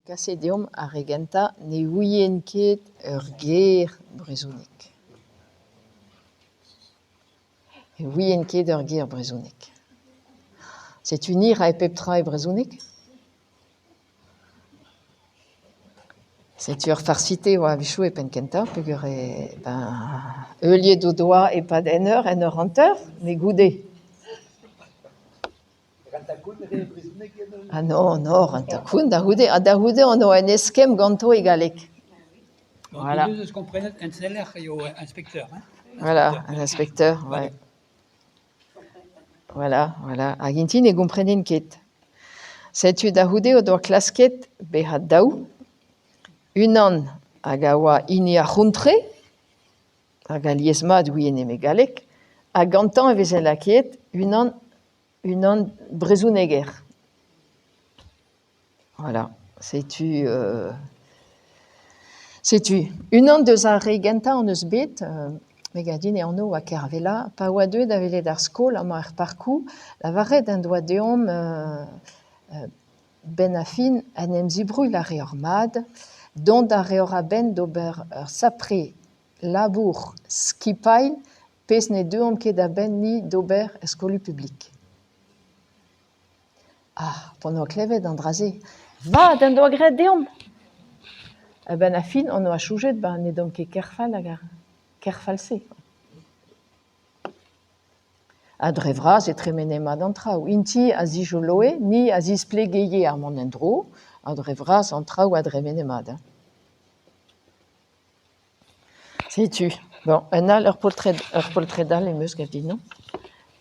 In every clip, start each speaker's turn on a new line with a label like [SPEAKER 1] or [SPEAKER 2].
[SPEAKER 1] Kaset deomp ar re gentañ ne ouient ket ur ger brezhoneg. Ne ouient ket ur ger brezhoneg. Setu ni 'rae pep tra e brezhoneg. Setu ur farsite e oa a-wechoù e penn-kentañ peogwir ben heuliet o doa e-pad un eur, un eur hanter, met goude. Ah non, non, rentañ kont da c'houde ha da c'houde on oa en eskemm ganto e galleg. Voilà. Voilà, un inspecteur, ouais. Voilà, voilà. Hag int-i ne gomprenent ket. Setu da c'houde o doa klasket bezañ daou. Unan hag a oa hini ar c'hontre, hag alies-mat ouie nemet galleg, ha gantañ e veze lakaet unan unan brezhoneger. Voilà, setu setu unan deus ar re gentañ hon eus bet, me 'gav din e anv oa Kervella, pa oa deuet da welet ar skol amañ er parkoù, lavaret en doa deomp 'benn ar fin en em zibrouilh a reoc'h mat, dont a reoc'h a-benn d'ober ur sapre labour skipailh pezh ne deuomp ket a-benn-ni d'ober er skolioù publik. Ah, p'hon oa klevet an dra-se, vat en doa graet deomp ! A-benn ar fin hon oa soñjet ba n'edomp ket ker fall hag ar ker fall-se. Ha dre vras e tremene mat an traoù. Int-i a zijoloe, ni a zisplege ivez ar mont en-dro, ha dre vras an traoù a dremene mat. Setu, bon, un all, ur poltred, ur poltred all em eus gav din, non?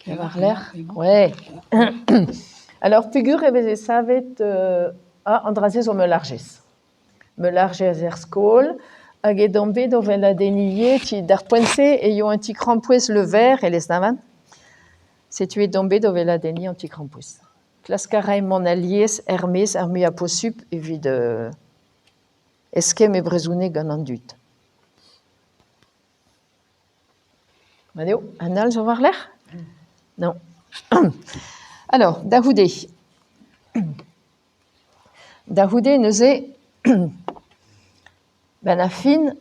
[SPEAKER 1] War-lerc'h, ouais. Alors peogwir e veze savet ah, an dra-se zo Meularjez. Meularjez er skol, hag edon bet o weladenniñ ivez, d'ar poent-se e eo un ti-krampouezh Le Vert e Lesneven. Setu edon bet o weladenniñ an ti-krampouezh. Klask a rae mont alies er-maez ar muiañ posupl evit eskemm e brezhoneg gant an dud. Mat eo, un all zo war-lerc'h ? Non. Alors, da c'houde. Da c'houde neuze, 'benn ar fin.